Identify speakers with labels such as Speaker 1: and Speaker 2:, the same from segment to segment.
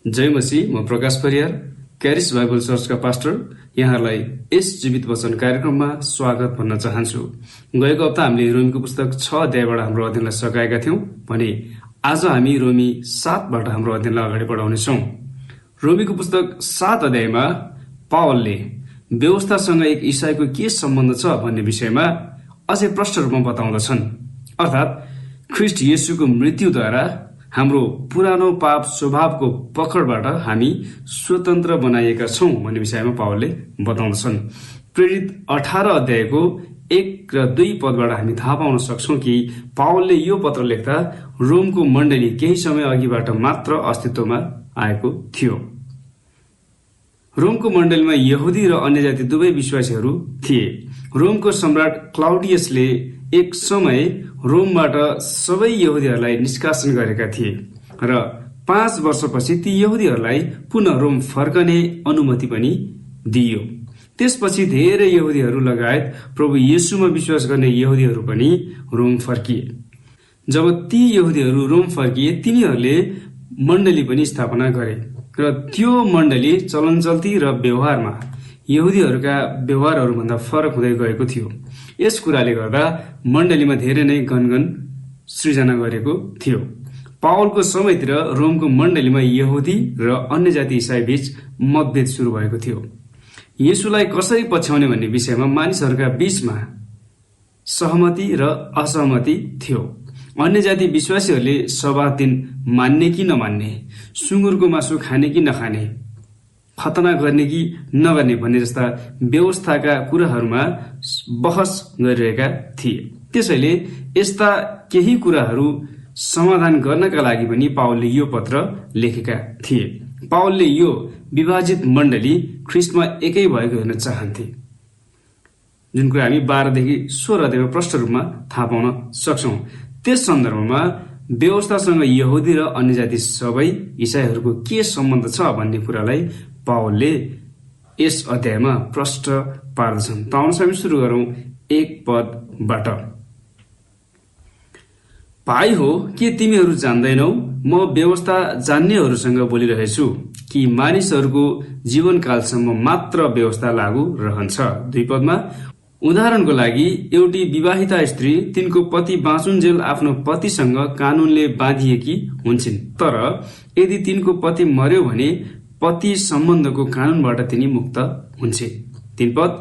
Speaker 1: जय मसीह। म प्रकाश परियार, क्यारिस बाइबल चर्चका पास्टर। यहाँलाई यस जीवित वचन कार्यक्रममा स्वागत भन्न चाहन्छु। गएको हप्ता हामीले रोमीको पुस्तक 6 अध्यायबाट हाम्रो अध्ययनलाई सकाएका थियौं भने आज हामी रोमी 7बाट हाम्रो अध्ययनलाई अगाडि बढाउनेछौं। रोमीको पुस्तक 7 अध्यायमा पावलले व्यवस्थासँग एक ईसाईको के सम्बन्ध छ भन्ने विषयमा अझै प्रष्ट रूपमा बताउँदछन्। अर्थात् ख्रीष्ट येशूको मृत्युद्वारा हाम्रो पुरानो पाप स्वभावको पकडबाट हामी स्वतन्त्र बनाइएका छौं भन्ने विषयमा पावलले बताउँदछन्। प्रेरित 18 अध्यायको 1 र 2 पदबाट हामी थाहा पाउन सक्छौं कि पावलले यो पत्र लेख्दा रोमको मण्डली केही समय अघिबाट मात्र अस्तित्वमा आएको थियो। रोमको मण्डलीमा यहुदी र अन्य जाति दुवै विश्वासीहरू थिए। रोमको सम्राट क्लाउडियसले एक समय रोमबाट सबै यहुदीहरूलाई निष्कासन गरेका थिए र 5 वर्षपछि ती यहुदीहरूलाई पुनः रोम फर्कने अनुमति पनि दिइयो। त्यसपछि धेरै यहुदीहरू लगायत प्रभु येशूमा विश्वास गर्ने यहुदीहरू पनि रोम फर्किए। जब ती यहुदीहरू रोम फर्किए, तिनीहरूले मण्डली पनि स्थापना गरे र त्यो मण्डली चलनचल्ती र व्यवहारमा यहुदीहरूका व्यवहारहरूभन्दा फरक हुँदै गएको थियो। यस कुराले गर्दा मण्डलीमा धेरै नै गनगन सृजना गरेको थियो। पावलको समयतिर रोमको मण्डलीमा यहुदी र अन्य जाति इसाई बीच मतभेद सुरु भएको थियो। येशूलाई कसरी पछ्याउने भन्ने विषयमा मानिसहरूका बीचमा सहमति र असहमति थियो। अन्य जाति विश्वासीहरूले सब्बात दिन मान्ने कि नमान्ने, सुँगुरको मासु खाने कि नखाने, खतना गर्ने कि नगर्ने भन्ने जस्ता व्यवस्थाका कुराहरूमा बहस गरिरहेका थिए। त्यसैले यस्ता केही कुराहरू समाधान गर्नका लागि पनि पावलले यो पत्र लेखेका थिए। पावलले यो विभाजित मण्डली ख्रीष्टमा एकै भएको हेर्न चाहन्थे, जुन कुरा हामी 12 देखि 16 अध्यायमा प्रष्ट रूपमा थाहा पाउन सक्छौं। त्यस सन्दर्भमा व्यवस्थासँग यहुदी र अन्य जाति सबै इसाईहरूको के सम्बन्ध छ भन्ने कुरालाई पावलले यस अध्यायमा प्रष्ट पार्दछन्। ताउन सुरु गरौं 1 पदबाट। भाइ हो, के तिमीहरू जान्दैनौ? म व्यवस्था जान्नेहरूसँग बोलिरहेछु कि मानिसहरूको जीवनकालसम्म मात्र व्यवस्था लागू रहन्छ। 2 पदमा, उदाहरणको लागि एउटी विवाहिता स्त्री तिनको पति बाँचुन्जेल आफ्नो पतिसँग कानूनले बाँधिएकी हुन्छन्, तर यदि तिनको पति मर्यो भने पति सम्बन्धको कानूनबाट तिनी मुक्त हुन्छे। 3 पद,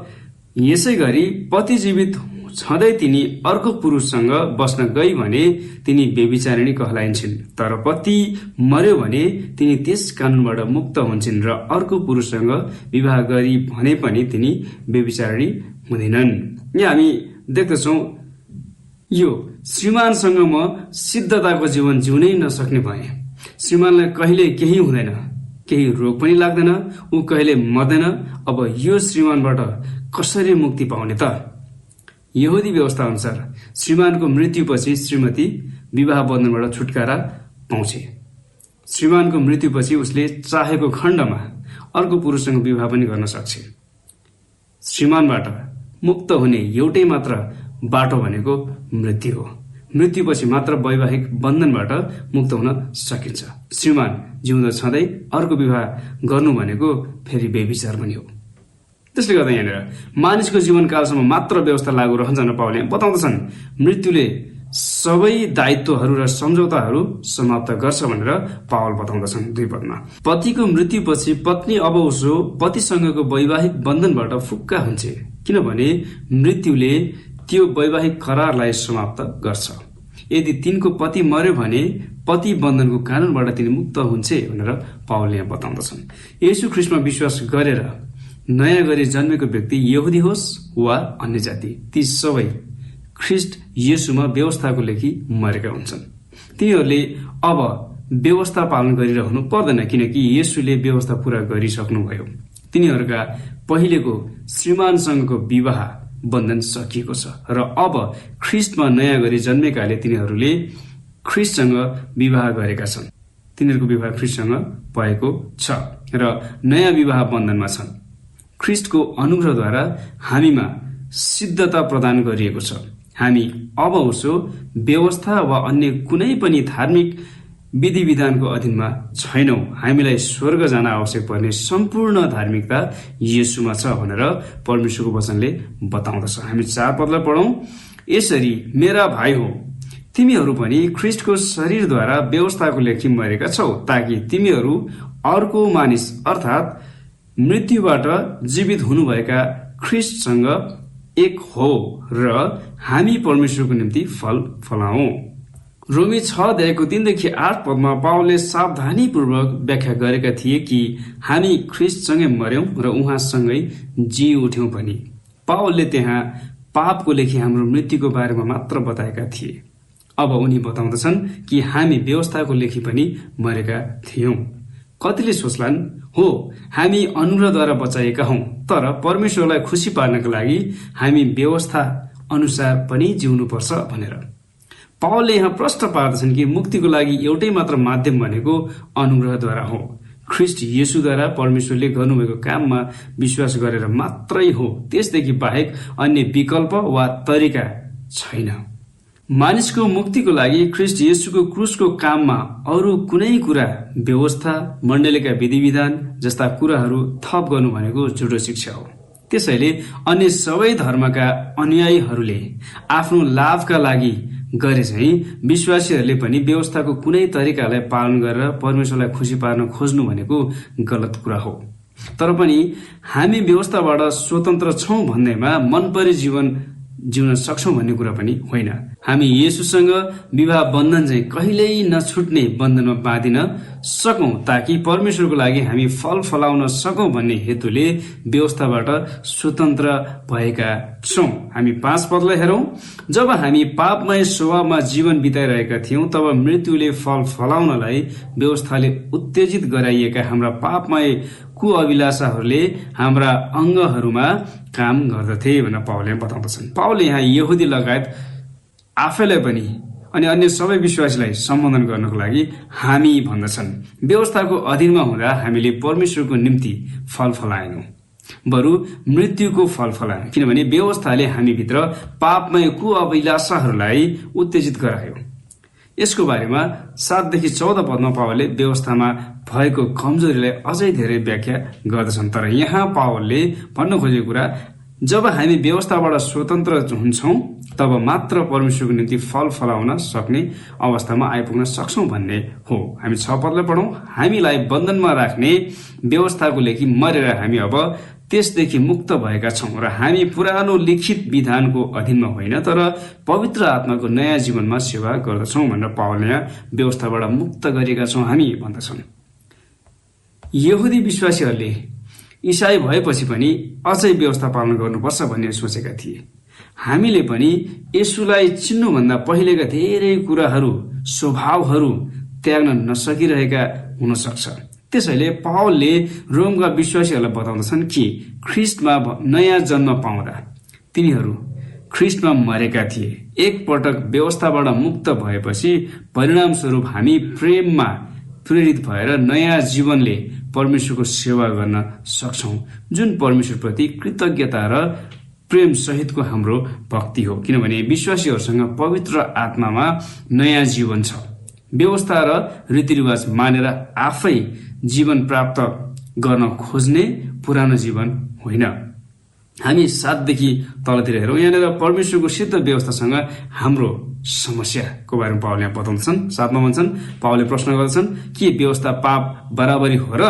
Speaker 1: यसै गरी पति जीवित छँदै तिनी अर्को पुरुषसँग बस्न गई भने तिनी व्यभिचारिणी कहलाइन्छन्, तर पति मर्यो भने तिनी त्यस कानूनबाट मुक्त हुन्छन् र अर्को पुरुषसँग विवाह गरी भने पनि तिनी व्यभिचारिणी हुँदैनन्। यहाँ हामी देख्दछौं, यो श्रीमानसँग म सिद्धताको जीवन जिउनै नसक्ने भए। श्रीमानलाई कहिले केही हुँदैन, केही रोग पनि लाग्दैन, ऊ कहिले मर्दैन। अब यो श्रीमानबाट कसरी मुक्ति पाउने त? यहुदी व्यवस्था अनुसार श्रीमानको मृत्युपछि श्रीमती विवाह बन्धनबाट छुटकारा पाउँछे। श्रीमानको मृत्युपछि उसले चाहेको खण्डमा अर्को पुरुषसँग विवाह पनि गर्न सक्छ। श्रीमानबाट मुक्त हुने एउटै मात्र बाटो भनेको मृत्यु हो। मृत्युपछि मात्र वैवाहिक बन्धनबाट मुक्त हुन सकिन्छ। श्रीमान जिउँदो छँदै अर्को विवाह गर्नु भनेको फेरि व्यभिचार पनि हो। त्यसले गर्दा यहाँनिर मानिसको जीवनकालसम्म मात्र व्यवस्था लागू रहन्छ पावलले बताउँदछन्। मृत्युले सबै दायित्वहरू र सम्झौताहरू समाप्त गर्छ भनेर पावल बताउँदछन्। 2 पदमा, पतिको मृत्युपछि पत्नी अब उसो पतिसँगको वैवाहिक बन्धनबाट फुक्का हुन्छ, किनभने मृत्युले त्यो वैवाहिक करारलाई समाप्त गर्छ। यदि तिनको पति मर्यो भने पति बन्धनको कानूनबाट तिनी मुक्त हुन्छ भनेर पावलले यहाँ बताउँदछन्। येशू ख्रीष्टमा विश्वास गरेर नयाँ गरी जन्मेको व्यक्ति यहुदी होस् वा अन्य जाति, ती सबै ख्रीष्ट येशूमा व्यवस्थाको लेखी मरेका हुन्छन्। तिनीहरूले अब व्यवस्था पालन गरिरहनु पर्दैन, किनकि येशूले व्यवस्था पूरा गरिसक्नुभयो। तिनीहरूका पहिलेको श्रीमानसँगको विवाह बन्धन सकिएको छ र अब ख्रीष्टमा नयाँ गरी जन्मेकाले तिनीहरूले ख्रीष्टसँग विवाह गरेका छन्। तिनीहरूको विवाह ख्रीष्टसँग भएको छ र नयाँ विवाह बन्धनमा छन्। ख्रीष्टको अनुग्रहद्वारा हामीमा सिद्धता प्रदान गरिएको छ। हामी अब उसो व्यवस्था वा अन्य कुनै पनि धार्मिक विधि विधानको अधीनमा छैनौं। हामीलाई स्वर्ग जान आवश्यक पर्ने सम्पूर्ण धार्मिकता येशूमा छ भनेर परमेश्वरको वचनले बताउँदछ। हामी 4 पदलाई पढौं। यसरी मेरा भाइ हो, तिमीहरू पनि ख्रीष्टको शरीरद्वारा व्यवस्थाको लेखी मरेका छौ, ताकि तिमीहरू अर्को मानिस अर्थात् मृत्युबाट जीवित हुनुभएका ख्रीष्टसँग एक हो र हामी परमेश्वरको निम्ति फल फलाऊ। रोमी 6:3-8 पदमा पावलले सावधानीपूर्वक व्याख्या गरेका थिए कि हामी ख्रीष्टसँगै मर्यौं र उहाँसँगै जी उठ्यौं पनि। पावलले त्यहाँ पापको लेखी हाम्रो मृत्युको बारेमा मात्र बताएका थिए। अब उनी बताउँदछन् कि हामी व्यवस्थाको लेखी पनि मरेका थियौं। कतिले सोच्लान्, हो हामी अनुग्रहद्वारा बचाइएका हौं, तर परमेश्वरलाई खुसी पार्नका लागि हामी व्यवस्था अनुसार पनि जिउनुपर्छ भनेर। पावलले यहाँ प्रश्न पार्दछन् कि मुक्तिको लागि एउटै मात्र माध्यम भनेको अनुग्रहद्वारा हो। ख्रीष्ट येशूद्वारा परमेश्वरले गर्नुभएको काममा विश्वास गरेर मात्रै हो। त्यसदेखि बाहेक अन्य विकल्प वा तरिका छैन। मानिसको मुक्तिको लागि ख्रीष्ट येशूको क्रुसको काममा अरू कुनै कुरा, व्यवस्था, मण्डलीका विधिविधान जस्ता कुराहरू थप गर्नु भनेको झुटो शिक्षा हो। त्यसैले अन्य सबै धर्मका अनुयायीहरूले आफ्नो लाभका लागि गरे चाहिँ विश्वासीहरूले पनि व्यवस्थाको कुनै तरिकालाई पालन गरेर परमेश्वरलाई खुसी पार्न खोज्नु भनेको गलत कुरा हो। तर पनि हामी व्यवस्थाबाट स्वतन्त्र छौं भन्दैमा मनपरी जीवन जिउन सक्छौं भन्ने कुरा पनि होइन। हामी येशूसँग विवाह बन्धन चाहिँ कहिल्यै नछुट्ने बन्धनमा बाँधिन सकौं, ताकि परमेश्वरको लागि हामी फल फलाउन सकौं भन्ने हेतुले व्यवस्थाबाट स्वतन्त्र भएका छौं। हामी 5 पदलाई हेरौं। जब हामी पापमय स्वभावमा जीवन बिताइरहेका थियौं, तब मृत्युले फल फलाउनलाई व्यवस्थाले उत्तेजित गराइएका हाम्रा पापमय कुअभिलाषाहरूले हाम्रा अङ्गहरूमा काम गर्दथे भनेर पावलले बताउँदछन्। पावलले यहाँ यहुदी लगायत आफैलाई पनि अनि अन्य सबै विश्वासीलाई सम्बोधन गर्नको लागि हामी भन्दछन्। व्यवस्थाको अधीनमा हुँदा हामीले परमेश्वरको निम्ति फल फलाएनौं, बरु मृत्युको फल फलायौं, किनभने व्यवस्थाले हामीभित्र पापमय कुअभिलाषाहरूलाई उत्तेजित गरायो। यसको बारेमा 7देखि 14 पदमा पावलले व्यवस्थामा भएको कमजोरीलाई अझै धेरै व्याख्या गर्दछन्। तर यहाँ पावलले भन्न खोजेको कुरा, जब हामी व्यवस्थाबाट स्वतन्त्र हुन्छौं तब मात्र परमेश्वरको निम्ति फल फलाउन सक्ने अवस्थामा आइपुग्न सक्छौं भन्ने हो। हामी 6 पदलाई पढौं। हामीलाई बन्धनमा राख्ने व्यवस्थाको लेखी मरेर हामी अब त्यसदेखि मुक्त भएका छौं र हामी पुरानो लिखित विधानको अधीनमा होइन, तर पवित्र आत्माको नयाँ जीवनमा सेवा गर्दछौं भनेर पावलले यहाँ व्यवस्थाबाट मुक्त गरिएका छौं हामी भन्दछन्। यहुदी विश्वासीहरूले ईसाई भएपछि पनि अझै व्यवस्था पालन गर्नुपर्छ भन्ने सोचेका थिए। हामीले पनि येशूलाई चिन्नुभन्दा पहिलेका धेरै कुराहरू, स्वभावहरू त्याग्न नसकिरहेका हुन सक्छ। त्यसैले पावलले रोमका विश्वासीहरूलाई बताउँदछन् कि ख्रीष्टमा नयाँ जन्म पाउँदा तिनीहरू ख्रीष्टमा मरेका थिए। एक पटक व्यवस्थाबाट मुक्त भएपछि परिणामस्वरूप हामी प्रेममा प्रेरित भएर नयाँ जीवनले परमेश्वरको सेवा गर्न सक्छौं, जुन परमेश्वरप्रति कृतज्ञता र प्रेम सहितको हाम्रो भक्ति हो। किनभने विश्वासीहरूसँग पवित्र आत्मामा नयाँ जीवन छ। व्यवस्था र रीतिरिवाज मानेर आफै जीवन प्राप्त गर्न खोज्ने पुरानो जीवन होइन। हामी 7देखि तलतिर हेरौं। यहाँनिर परमेश्वरको सिद्ध व्यवस्थासँग हाम्रो समस्याको बारेमा पावलले बताउँछन्। 7मा भन्छन्, पावलले प्रश्न गर्दछन्, के व्यवस्था पाप बराबरी हो र?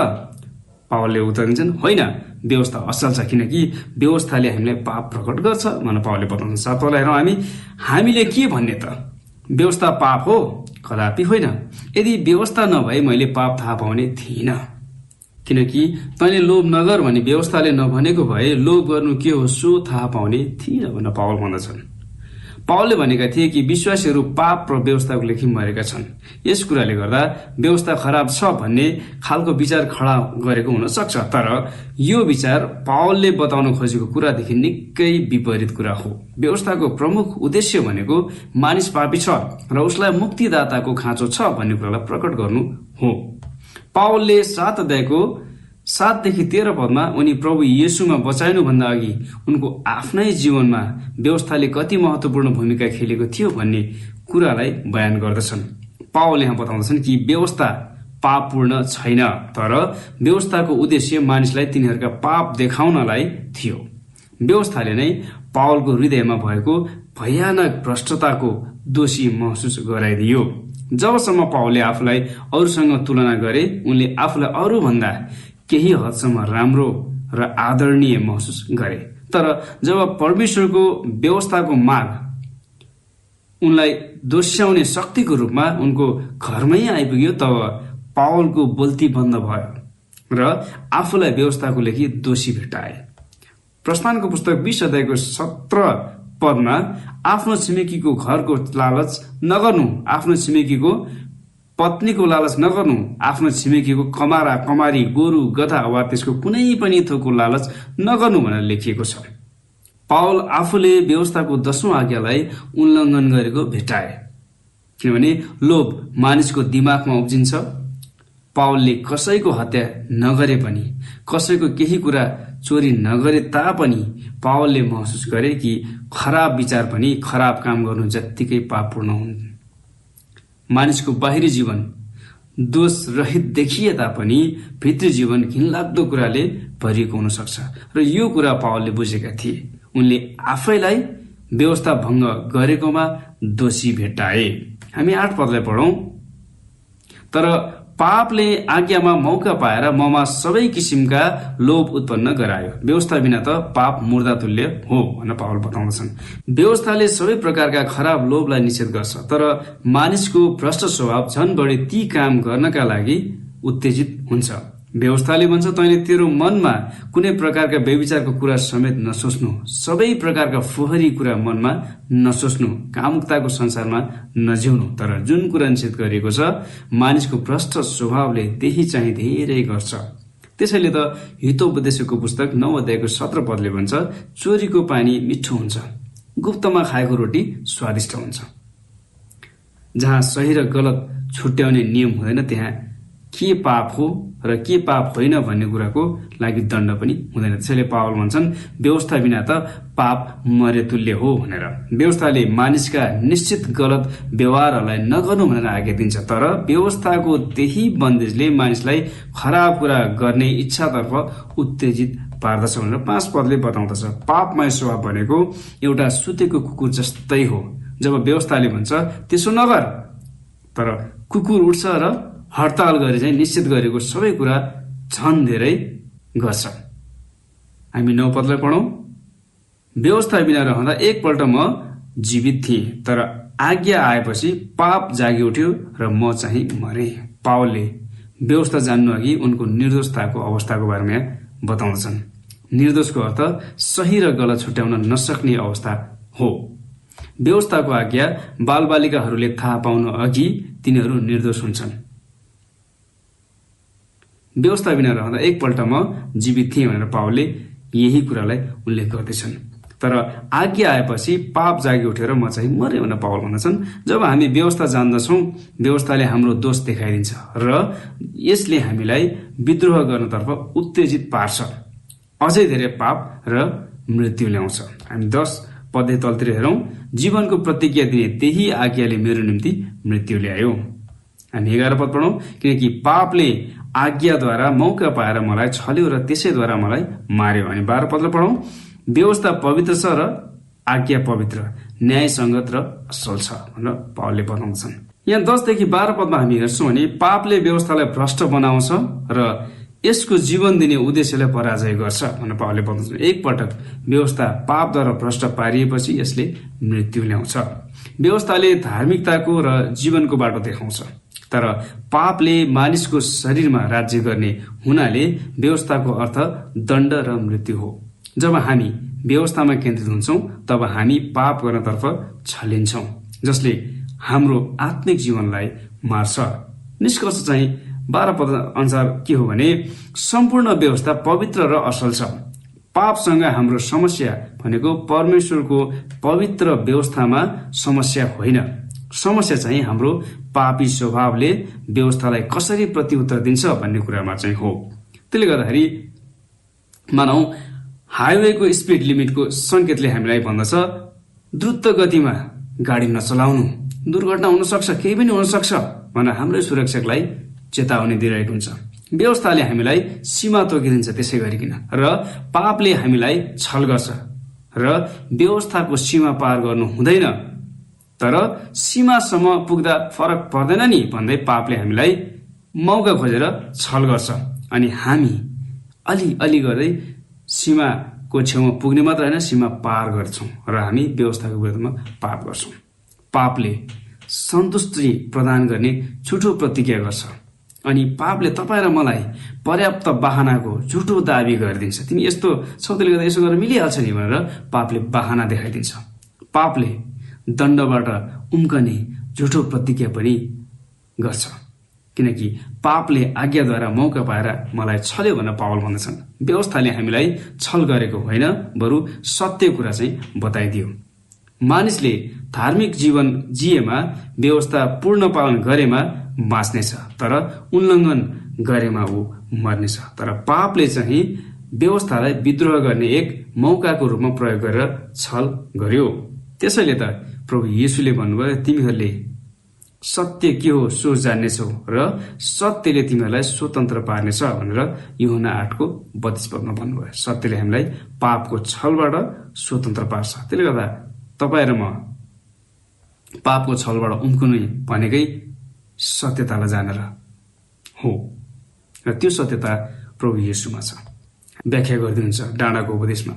Speaker 1: पावलले उत्तर दिन्छन्, होइन, व्यवस्था असल छ, किनकि व्यवस्थाले हामीलाई पाप प्रकट गर्छ भनेर पावलले बताउँछन्। 7वाला हेरौं। हामीले के भन्ने त? व्यवस्था पाप हो? कदापि होइन। यदि व्यवस्था नभए मैले पाप थाहा पाउने थिइनँ, किनकि तैँले लोभ नगर भन्ने व्यवस्थाले नभनेको भए लोभ गर्नु के हो सो थाहा पाउने थिइनँ भनेर पावल भन्दछन्। पावलले भनेका थिए कि विश्वासीहरू पाप र व्यवस्थाको लेखी मरेका छन्। यस कुराले गर्दा व्यवस्था खराब छ भन्ने खालको विचार खडा गरेको हुन सक्छ, तर यो विचार पावलले बताउन खोजेको कुरादेखि निकै विपरीत कुरा हो। व्यवस्थाको प्रमुख उद्देश्य भनेको मानिस पापी छ र उसलाई मुक्तिदाताको खाँचो छ भन्ने कुरालाई प्रकट गर्नु हो। पावलले 7 अध्यायको 7देखि 13 पदमा उनी प्रभु येशूमा बचाइनुभन्दा अघि उनको आफ्नै जीवनमा व्यवस्थाले कति महत्वपूर्ण भूमिका खेलेको थियो भन्ने कुरालाई बयान गर्दछन्। पावल यहाँ बताउँदछन् कि व्यवस्था पापपूर्ण छैन, तर व्यवस्थाको उद्देश्य मानिसलाई तिनीहरूका पाप देखाउनलाई थियो। व्यवस्थाले नै पावलको हृदयमा भएको भयानक भ्रष्टताको दोषी महसुस गराइदियो। जबसम्म पावलले आफूलाई अरूसँग तुलना गरे, उनले आफूलाई अरूभन्दा केही हदसम्म राम्रो र आदरणीय महसुस गरे। तर जब परमेश्वरको व्यवस्थाको माग उनलाई दोस्याउने शक्तिको रूपमा उनको घरमै आइपुग्यो, तब पावलको बोल्ती बन्द भयो र आफूलाई व्यवस्थाको लागि दोषी भेटाए। प्रस्थानको पुस्तक 20 अध्यायको 17 पदमा आफ्नो छिमेकीको घरको लालच नगर्नु, आफ्नो छिमेकीको पत्नीको लालच नगर्नु, आफ्नो छिमेकीको कमारा कमारी गोरु गधा वा त्यसको कुनै पनि थोकको लालच नगर्नु भनेर लेखिएको छ। पावल आफूले व्यवस्थाको 10औं आज्ञालाई उल्लङ्घन गरेको भेटाए, किनभने लोभ मानिसको दिमागमा उब्जिन्छ। पावलले कसैको हत्या नगरे पनि, कसैको केही कुरा चोरी नगरे तापनि पावलले महसुस गरे कि खराब विचार पनि खराब काम गर्नु जत्तिकै पापपूर्ण हुन्। मानिसको बाहिरी जीवन दोष रहित देखिए तापनि भित्री जीवन घिनलाग्दो कुराले भरिएको हुन सक्छ र यो कुरा पावलले बुझेका थिए। उनले आफैलाई व्यवस्था भङ्ग गरेकोमा दोषी भेटाए। हामी 8 पदलाई पढौं। तर पापले आज्ञामा मौका पाएर ममा सबै किसिमका लोभ उत्पन्न गरायो। व्यवस्था बिना त पाप मुर्दा तुल्य हो भनेर पावल बताउँदछन्। व्यवस्थाले सबै प्रकारका खराब लोभलाई निषेध गर्छ, तर मानिसको भ्रष्ट स्वभाव झन बढी ती काम गर्नका लागि उत्तेजित हुन्छ। व्यवस्थाले भन्छ, तैँले तेरो मनमा कुनै प्रकारका व्यभिचारको कुरा समेत नसोच्नु, सबै प्रकारका फोहरी कुरा मनमा नसोच्नु, कामुकताको संसारमा नजिउनु। तर जुन कुरा निषेध गरिएको छ, मानिसको भ्रष्ट स्वभावले त्यही चाहिँ धेरै गर्छ। त्यसैले त हितोपदेशको पुस्तक 9 अध्यायको 17 पदले भन्छ, चोरीको पानी मिठो हुन्छ, गुप्तमा खाएको रोटी स्वादिष्ट हुन्छ। जहाँ सही र गलत छुट्याउने नियम हुँदैन, त्यहाँ के पाप हो र के पाप होइन भन्ने कुराको लागि दण्ड पनि हुँदैन। त्यसैले पावल भन्छन्, व्यवस्था बिना त पाप मरेतुल्य हो भनेर। व्यवस्थाले मानिसका निश्चित गलत व्यवहारहरूलाई नगर्नु भनेर आज्ञा दिन्छ, तर व्यवस्थाको त्यही बन्देजले मानिसलाई खराब कुरा गर्ने इच्छातर्फ उत्तेजित पार्दछ भनेर 5 पदले बताउँदछ। पापमय स्वभाव भनेको एउटा सुतेको कुकुर जस्तै हो। जब व्यवस्थाले भन्छ त्यसो नगर, तर कुकुर उठ्छ र हडताल गरी चाहिँ निश्चित गरेको सबै कुरा झन धेरै गर्छ। हामी 9 पदलाई पढौं। व्यवस्था बिना रहँदा एकपल्ट म जीवित थिएँ, तर आज्ञा आएपछि पाप जागी उठ्यो र म चाहिँ मरे। पावलले व्यवस्था जान्नु अघि उनको निर्दोषताको अवस्थाको बारेमा बताउँदछन्। निर्दोषको अर्थ सही र गलत छुट्याउन नसक्ने अवस्था हो। व्यवस्थाको आज्ञा बालबालिकाहरूले थाहा पाउनु अघि तिनीहरू निर्दोष हुन्छन्। व्यवस्था बिना रहँदा एकपल्ट म जीवित थिएँ भनेर पावलले यही कुरालाई उल्लेख गर्दैछन्। तर आज्ञा आएपछि पाप जागी उठेर म चाहिँ मरे भनेर पावल भन्दछन्। जब हामी व्यवस्था जान्दछौँ, व्यवस्थाले हाम्रो दोष देखाइदिन्छ र यसले हामीलाई विद्रोह गर्नतर्फ उत्तेजित पार्छ, अझै धेरै पाप र मृत्यु ल्याउँछ। हामी 10 पदले तलतिर हेरौं। जीवनको प्रतिज्ञा दिने त्यही आज्ञाले मेरो निम्ति मृत्यु ल्यायो। हामी 11 पद पढौं। किनकि पापले आज्ञाद्वारा मौका पाएर मलाई छल्यो र त्यसैद्वारा मलाई मार्यो। अनि 12 पदले पढौं। व्यवस्था पवित्र छ र आज्ञा पवित्र, न्यायसङ्गत र असल छ भनेर पावलले बताउँछन्। यहाँ 10 देखि 12 पदमा हामी हेर्छौं भने पापले व्यवस्थालाई भ्रष्ट बनाउँछ र यसको जीवन दिने उद्देश्यलाई पराजय गर्छ भनेर पावलले बताउँछन्। एकपटक व्यवस्था पापद्वारा भ्रष्ट पारिएपछि यसले मृत्यु ल्याउँछ। व्यवस्थाले धार्मिकताको र जीवनको बाटो देखाउँछ, तर पापले मानिसको शरीरमा राज्य गर्ने हुनाले व्यवस्थाको अर्थ दण्ड र मृत्यु हो। जब हामी व्यवस्थामा केन्द्रित हुन्छौं, तब हामी पाप गर्नतर्फ छलिन्छौं, जसले हाम्रो आत्मिक जीवनलाई मार्छ। निष्कर्ष चाहिँ 12 पद अनुसार के हो भने सम्पूर्ण व्यवस्था पवित्र र असल छ। पापसँग हाम्रो समस्या भनेको परमेश्वरको पवित्र व्यवस्थामा समस्या होइन। समस्या चाहिँ हाम्रो पापी स्वभावले व्यवस्थालाई कसरी प्रत्युत्तर दिन्छ भन्ने कुरामा चाहिँ हो। त्यसले गर्दाखेरि मानौ हाइवेको स्पिड लिमिटको संकेतले हामीलाई भन्दछ द्रुत गतिमा गाडी नचलाउनु, दुर्घटना हुन सक्छ, केही पनि हुन सक्छ भनेर हाम्रै सुरक्षालाई चेतावनी दिइरहेको हुन्छ। व्यवस्थाले हामीलाई सीमा तोकिदिन्छ त्यसै गरिकन, र पापले हामीलाई छल गर्छ र व्यवस्थाको सीमा पार गर्नु हुँदैन, तर सीमासम्म पुग्दा फरक पर्दैन नि भन्दै पापले हामीलाई मौका खोजेर छल गर्छ अनि हामी अलि गर्दै सीमाको छेउमा पुग्ने मात्र होइन, सीमा पार गर्छौं र हामी व्यवस्थाको विरुद्धमा पाप गर्छौं। पापले सन्तुष्टि प्रदान गर्ने झुठो प्रतिज्ञा गर्छ अनि पापले तपाईँ र मलाई पर्याप्त बाहनाको झुठो दाबी गरिदिन्छ। तिमी यस्तो छौ, त्यसले गर्दा यसो गरेर मिलिहाल्छ नि भनेर पापले बाहना देखाइदिन्छ। पापले दण्डबाट उम्कने झुठो प्रतिज्ञा पनि गर्छ, किनकि पापले आज्ञाद्वारा मौका पाएर मलाई छल्यो भनेर पावल भन्दछन्। व्यवस्थाले हामीलाई छल गरेको होइन, बरु सत्य कुरा चाहिँ बताइदियो। मानिसले धार्मिक जीवन जिएमा, व्यवस्था पूर्ण पालन गरेमा बाँच्नेछ, तर उल्लङ्घन गरेमा ऊ मर्नेछ। तर पापले चाहिँ व्यवस्थालाई विद्रोह गर्ने एक मौकाको रूपमा प्रयोग गरेर छल गर्यो। त्यसैले त प्रभु येशूले भन्नुभयो, तिमीहरूले सत्य के हो सो जान्नेछौ र सत्यले तिमीहरूलाई स्वतन्त्र पार्नेछ भनेर यूहन्ना 8:32 भन्नुभयो। सत्यले हामीलाई पापको छलबाट स्वतन्त्र पार्छ। त्यसले गर्दा तपाईँ र म पापको छलबाट उम्कनु भनेकै सत्यतालाई जानेर हो, र त्यो सत्यता प्रभु येशूमा छ। व्याख्या गरिदिनुहुन्छ डाँडाको उपदेशमा,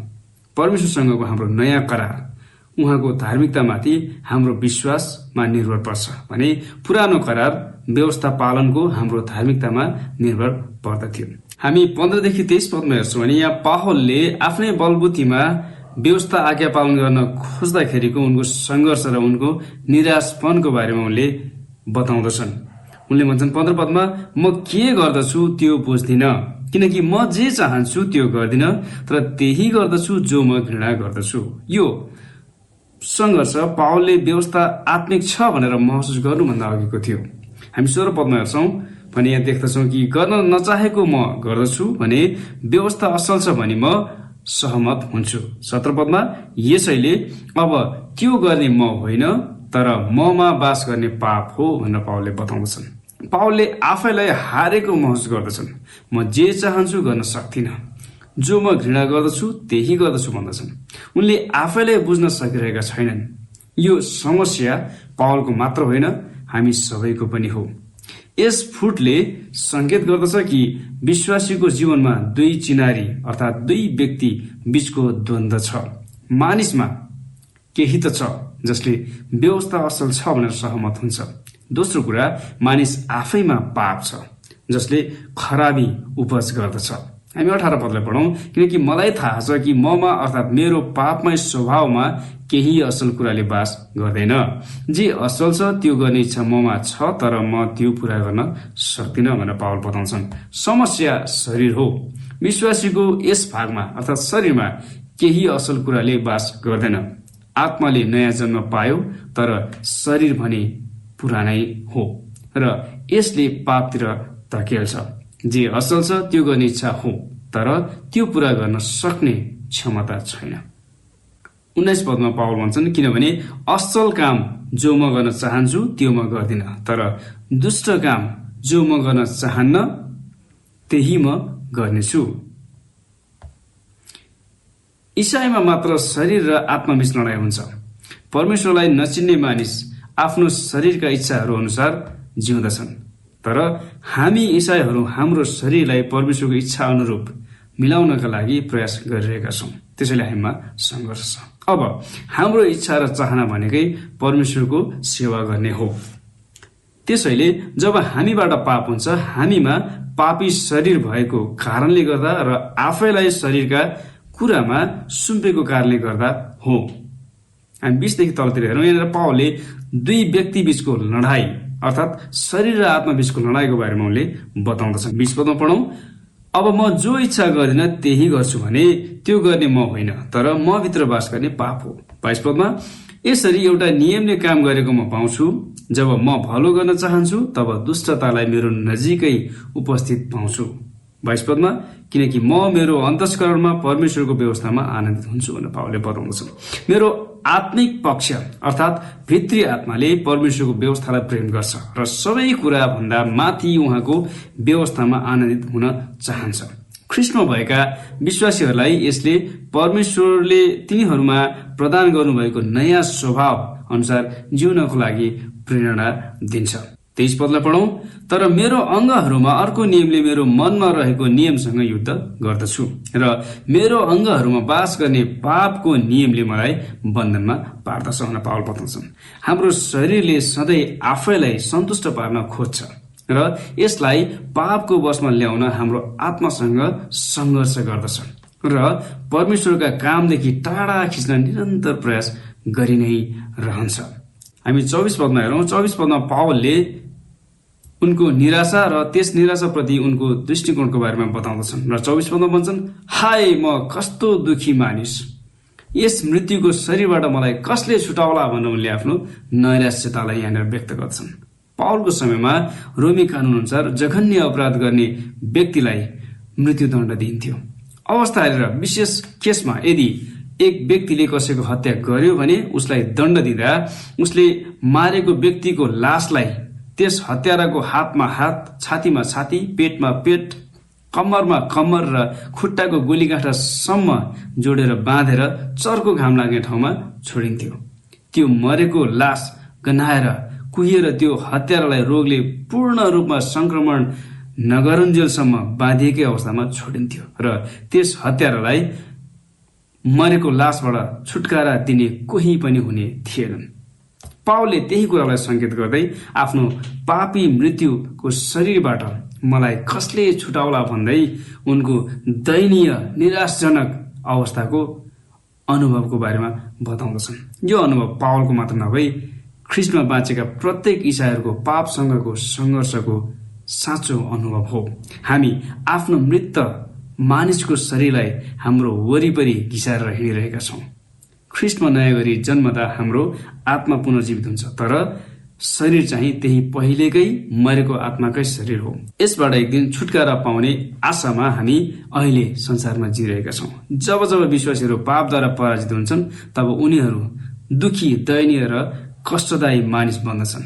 Speaker 1: परमेश्वरसँगको हाम्रो नयाँ करार उहाँको धार्मिकतामाथि हाम्रो विश्वासमा निर्भर पर्छ भने पुरानो करार व्यवस्था पालनको हाम्रो धार्मिकतामा निर्भर पर्दथ्यो। हामी 15देखि 23 पदमा हेर्छौँ भने यहाँ पावलले आफ्नै बलबुद्धिमा व्यवस्था आज्ञा पालन गर्न खोज्दाखेरिको उनको संघर्ष र उनको निराशपनको बारेमा उनले बताउँदछन्। उनले भन्छन् 15 पदमा, म के गर्दछु त्यो बुझ्दिन, किनकि म जे चाहन्छु त्यो गर्दिन, तर त्यही गर्दछु जो म घृणा गर्दछु। यो संघर्ष पावलले व्यवस्था आत्मिक छ भनेर महसुस गर्नुभन्दा अघिको थियो। हामी 16 पदमा हेर्छौँ भने यहाँ देख्दछौँ कि गर्न नचाहेको म गर्दछु भने व्यवस्था असल छ भने म सहमत हुन्छु। 17 पदमा, यसैले अब त्यो गर्ने म होइन तर ममा बास गर्ने पाप हो भनेर पावलले बताउँदछन्। पावलले आफैलाई हारेको महसुस गर्दछन्। म जे चाहन्छु गर्न सक्दिनँ, जो म घृणा गर्दछु त्यही गर्दछु भन्दछन्। उनले आफैलाई बुझ्न सकिरहेका छैनन्। यो समस्या पावलको मात्र होइन, हामी सबैको पनि हो। यस फुटले संकेत गर्दछ कि विश्वासीको जीवनमा दुई चिनारी अर्थात् दुई व्यक्ति बीचको द्वन्द्व छ। मानिसमा केही त छ जसले व्यवस्था असल छ भनेर सहमत हुन्छ। दोस्रो कुरा, मानिस आफैमा पाप छ जसले खराबी उपज गर्दछ। हामी 18 पदलाई पढौं, किनकि मलाई थाहा छ कि ममा अर्थात् मेरो पापमय स्वभावमा केही असल कुराले बास गर्दैन। जे असल छ त्यो गर्ने इच्छा ममा छ, तर म त्यो पूरा गर्न सक्दिन भनेर पावल बताउँछन्। समस्या शरीर हो। विश्वासीको यस भागमा अर्थात् शरीरमा केही असल कुराले बास गर्दैन। आत्माले नयाँ जन्म पायो, तर शरीर भने पुरानै हो र यसले पापतिर धकेल्छ। जे असल छ त्यो गर्ने इच्छा हो, तर त्यो पूरा गर्न सक्ने क्षमता छैन। 19 पदमा पावल भन्छन्, किनभने असल काम जो म गर्न चाहन्छु त्यो म गर्दिन, तर दुष्ट काम जो म गर्न चाहन्न त्यही म गर्नेछु। ईसाईमा मात्र शरीर र आत्माबीच लडाईँ हुन्छ। परमेश्वरलाई नचिन्ने मानिस आफ्नो शरीरका इच्छाहरू अनुसार जिउँदछन्, तर हामी ईसाईहरू हाम्रो शरीरलाई परमेश्वरको इच्छा अनुरूप मिलाउनका लागि प्रयास गरिरहेका छौँ। त्यसैले हामीमा संघर्ष छ। अब हाम्रो इच्छा र चाहना भनेकै परमेश्वरको सेवा गर्ने हो। त्यसैले जब हामीबाट पाप हुन्छ, हामीमा पापी शरीर भएको कारणले गर्दा र आफैलाई शरीरका कुरामा सुम्पेको कारणले गर्दा हो। हामी 20 देखि तलतिर हेरौँ। यहाँनिर पावलले दुई व्यक्ति बीचको लडाई अर्थात् शरीर र आत्मा बीचको लडाईको बारेमा उनले बताउँदछन्। 20 पदमा पढौँ, अब म जो इच्छा गर्दिन त्यही गर्छु भने त्यो गर्ने म होइन, तर म भित्र बास गर्ने पाप हो। 22 पदमा, यसरी एउटा नियमले काम गरेको म पाउँछु, जब म भलो गर्न चाहन्छु तब दुष्टतालाई मेरो नजिकै उपस्थित पाउँछु। 22 पदमा, किनकि म मेरो अन्तस्करणमा परमेश्वरको व्यवस्थामा आनन्दित हुन्छु भनेर पावलले बताउँदछन्। मेरो आत्मिक पक्ष अर्थात् भित्री आत्माले परमेश्वरको व्यवस्थालाई प्रेम गर्छ र सबै कुरा भन्दा माथि उहाँको व्यवस्थामा आनन्दित हुन चाहन्छ। ख्रीष्टमा भएका विश्वासीहरूलाई यसले परमेश्वरले तिनीहरूमा प्रदान गर्नुभएको नयाँ स्वभाव अनुसार जिउनको लागि प्रेरणा दिन्छ। 23 पदलाई पढौं। तर मेरो अङ्गहरूमा अर्को नियमले मेरो मनमा रहेको नियमसँग युद्ध गर्दछु र मेरो अङ्गहरूमा बास गर्ने पापको नियमले मलाई बन्धनमा पार्दछ भनेर पावल बताउँछन्। हाम्रो शरीरले सधैँ आफैलाई सन्तुष्ट पार्न खोज्छ र यसलाई पापको वशमा ल्याउन हाम्रो आत्मासँग सङ्घर्ष गर्दछ र परमेश्वरका कामदेखि टाढा खिच्न निरन्तर प्रयास गरि नै रहन्छ। हामी 24 पदमा हेरौं। 24 पदमा पावलले उनको निराशा र त्यस निराशाप्रति उनको दृष्टिकोणको बारेमा बताउँदछन् र 24 पदमा भन्छन्, हाय म कस्तो दुखी मानिस, यस मृत्युको शरीरबाट मलाई कसले छुटाउला भनेर उनले आफ्नो नैराश्यतालाई यहाँनिर व्यक्त गर्छन्। पावलको समयमा रोमी कानून अनुसार जघन्य अपराध गर्ने व्यक्तिलाई मृत्युदण्ड दिइन्थ्यो। अवस्था हेरेर विशेष केसमा यदि एक व्यक्तिले कसैको हत्या गर्यो भने उसलाई दण्ड दिँदा उसले मारेको व्यक्तिको लासलाई त्यस हत्याराको हातमा हात, छातीमा छाती, पेटमा पेट, कम्मरमा कम्मर र खुट्टाको गोलीगाँठासम्म जोडेर बाँधेर चर्को घाम लाग्ने ठाउँमा छोडिन्थ्यो। त्यो मरेको लास गन्हाएर कुहिएर त्यो हत्यारालाई रोगले पूर्ण रूपमा संक्रमण नगरुन्जेलसम्म बाँधिएकै अवस्थामा छोडिन्थ्यो र त्यस हत्यारालाई मरेको लासबाट छुटकारा दिने कोही पनि हुने थिएनन्। पावलले त्यही कुरालाई संकेत गर्दै आफ्नो पापी मृत्युको शरीरबाट मलाई कसले छुटाउला भन्दै उनको दयनीय निराशजनक अवस्थाको अनुभवको बारेमा बताउँदछन्। यो अनुभव पावलको मात्र नभई ख्रीष्टमा बाँचेका प्रत्येक ईसाईहरूको पापसँगको सङ्घर्षको साँचो अनुभव हो। हामी आफ्नो मृत मानिसको शरीरलाई हाम्रो वरिपरि घिसाएर हिँडिरहेका छौँ। ख्रीष्टमा नयाँ गरी जन्मदा हाम्रो आत्मा पुनर्जीवित हुन्छ, तर शरीर चाहिँ त्यही पहिलेकै मरेको आत्माकै शरीर हो। यसबाट एक दिन छुटकारा पाउने आशामा हामी अहिले संसारमा जिरहेका छौँ। जब जब विश्वासीहरू पापद्वारा पराजित हुन्छन् तब उनीहरू दुखी, दयनीय र कष्टदायी मानिस बन्दछन्।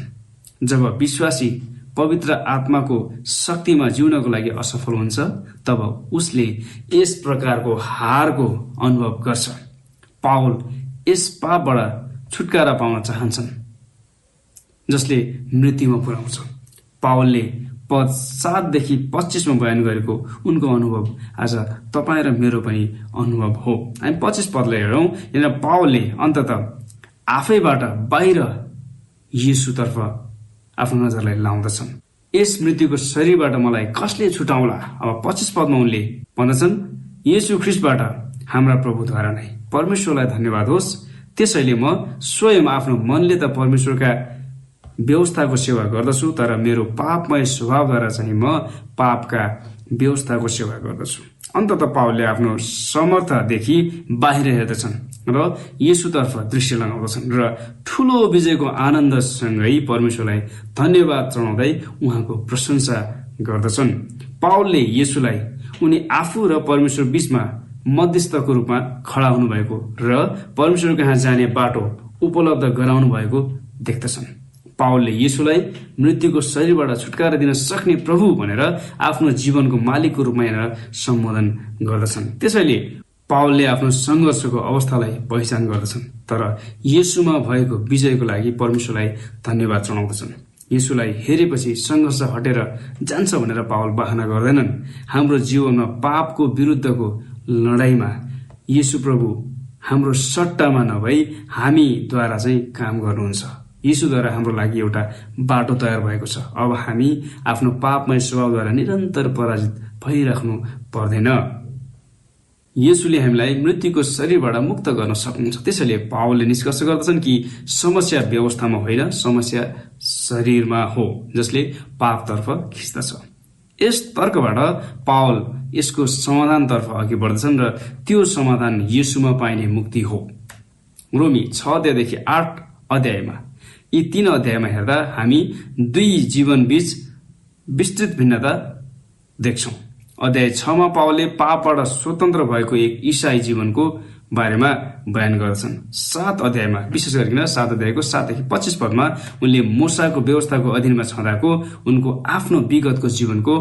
Speaker 1: जब विश्वासी पवित्र आत्माको शक्तिमा जिउनको लागि असफल हुन्छ तब उसले यस प्रकारको हारको अनुभव गर्छ। पावल यस पापबाट छुटकारा पाउन चाहन्छन् जसले मृत्युमा पुर्याउँछ। पावलले पद 7 देखि 25 मा बयान गरेको उनको अनुभव आज तपाईँ र मेरो पनि अनुभव हो। हामी 25 पदलाई हेरौँ। यहाँ पावलले अन्ततः आफैबाट बाहिर येशूतर्फ आफ्नो नजरलाई लाउँदछन्। यस मृत्युको शरीरबाट मलाई कसले छुटाउला? अब 25 पदमा उनले भन्दछन्, येशू ख्रीष्टबाट हाम्रा प्रभुद्वारा नै परमेश्वरलाई धन्यवाद होस्। त्यसैले म स्वयं आफ्नो मनले त परमेश्वरका व्यवस्थाको सेवा गर्दछु, तर मेरो पापमय स्वभावद्वारा चाहिँ म पापका व्यवस्थाको सेवा गर्दछु। अन्ततः पावलले आफ्नो समर्थदेखि बाहिर हेर्दछन् र येशूतर्फ दृष्टि लगाउँदछन् र ठूलो विजयको आनन्दसँगै परमेश्वरलाई धन्यवाद चढाउँदै उहाँको प्रशंसा गर्दछन्। पावलले येशूलाई उनी आफू र परमेश्वर बीचमा मध्यस्थको रूपमा खडा हुनुभएको र परमेश्वर कहाँ जाने बाटो उपलब्ध गराउनु भएको देख्दछन्। पावलले येशूलाई मृत्युको शरीरबाट छुटकारा दिन सक्ने प्रभु भनेर आफ्नो जीवनको मालिकको रूपमा हेरेर सम्बोधन गर्दछन्। त्यसैले पावलले आफ्नो सङ्घर्षको अवस्थालाई पहिचान गर्दछन्, तर येशूमा भएको विजयको लागि परमेश्वरलाई धन्यवाद चढाउँदछन्। येशूलाई हेरेपछि सङ्घर्ष हटेर जान्छ भनेर पावल बहाना गर्दैनन्। हाम्रो जीवनमा पापको विरुद्धको लडाईँमा येशू प्रभु हाम्रो सट्टामा नभई हामीद्वारा चाहिँ काम गर्नुहुन्छ। येशूद्वारा हाम्रो लागि एउटा बाटो तयार भएको छ। अब हामी आफ्नो पापमय स्वभावद्वारा निरन्तर पराजित भइराख्नु पर्दैन। येशूले हामीलाई मृत्युको शरीरबाट मुक्त गर्न सक्नुहुन्छ। त्यसैले पावलले निष्कर्ष गर्दछन् कि समस्या व्यवस्थामा होइन, समस्या शरीरमा हो जसले पापतर्फ खिच्दछ। यस तर्कबाट पावल यसको समाधानतर्फ अघि बढ्दछन् र त्यो समाधान येशूमा पाइने मुक्ति हो। रोमी 6 अध्यायदेखि 8 अध्यायमा यी 3 अध्यायमा हेर्दा हामी दुई जीवनबीच विस्तृत भिन्नता देख्छौं। अध्याय 6 मा पावलले पापबाट स्वतन्त्र भएको एक ईसाई जीवनको बारेमा बयान गर्दछन्। 7 अध्यायमा विशेष गरिकन 7 अध्यायको 7 देखि 25 पदमा उनले मूसाको व्यवस्थाको अधीनमा छँदाको उनको आफ्नो विगतको जीवनको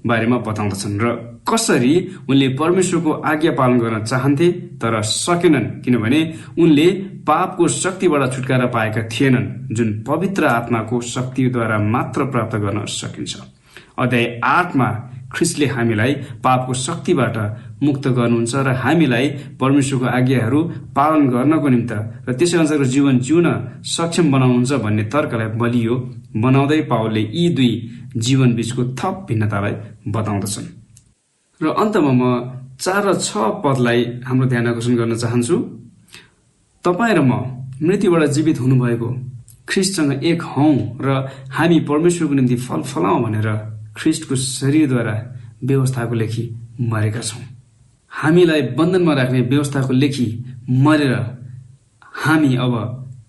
Speaker 1: बारेमा बताउँदछन् र कसरी उनले परमेश्वरको आज्ञा पालन गर्न चाहन्थे तर सकेनन्, किनभने उनले पापको शक्तिबाट छुटकारा पाएका थिएनन्, जुन पवित्र आत्माको शक्तिद्वारा मात्र प्राप्त गर्न सकिन्छ। अध्याय 8 मा ख्रिस्टले हामीलाई पापको शक्तिबाट मुक्त गर्नुहुन्छ र हामीलाई परमेश्वरको आज्ञाहरू पालन गर्नको निम्ति र त्यसै अनुसारको जीवन जिउन सक्षम बनाउनुहुन्छ भन्ने तर्कलाई बलियो बनाउँदै पावलले यी दुई जीवन बीचको थप भिन्नतालाई बताउँदछन्। र अन्तमा म 4 र 6 पदलाई हाम्रो ध्यान आकर्षण गर्न चाहन्छु। तपाईँ र म मृत्युबाट जीवित हुनुभएको ख्रिस्टसँग एक हौं र हामी परमेश्वरको निम्ति फल फलाउँ भनेर ख्रिस्टको शरीरद्वारा व्यवस्थाको लेखी मरेका छौं। हामीलाई बन्धनमा राख्ने व्यवस्थाको लेखी मरेर हामी अब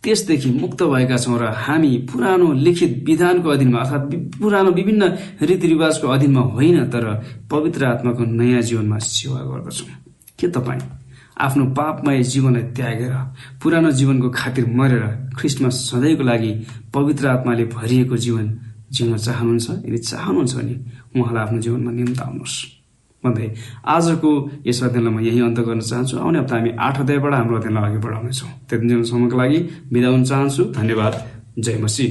Speaker 1: त्यसदेखि मुक्त भएका छौं र हामी पुरानो लिखित विधानको अधीनमा अर्थात् पुरानो विभिन्न रीतिरिवाजको अधीनमा होइन तर पवित्र आत्माको नयाँ जीवनमा सेवा गर्दछौं। के तपाईँ आफ्नो पापमय जीवनलाई त्यागेर पुरानो जीवनको खातिर मरेर ख्रिस्टमा सधैँको लागि पवित्र आत्माले भरिएको जीवन जिउन चाहनुहुन्छ? यदि चाहनुहुन्छ भने उहाँलाई आफ्नो जीवनमा निम्ताउनुहोस् भन्दै आजको यस अध्ययनलाई म यही अन्त गर्न चाहन्छु। आउने हप्ता हामी 8 अध्यायबाट हाम्रो अध्ययनलाई अघि बढाउनेछौँ। त्यतिन्जेलसम्मको लागि बिदा हुन चाहन्छु। धन्यवाद। जय मसीह।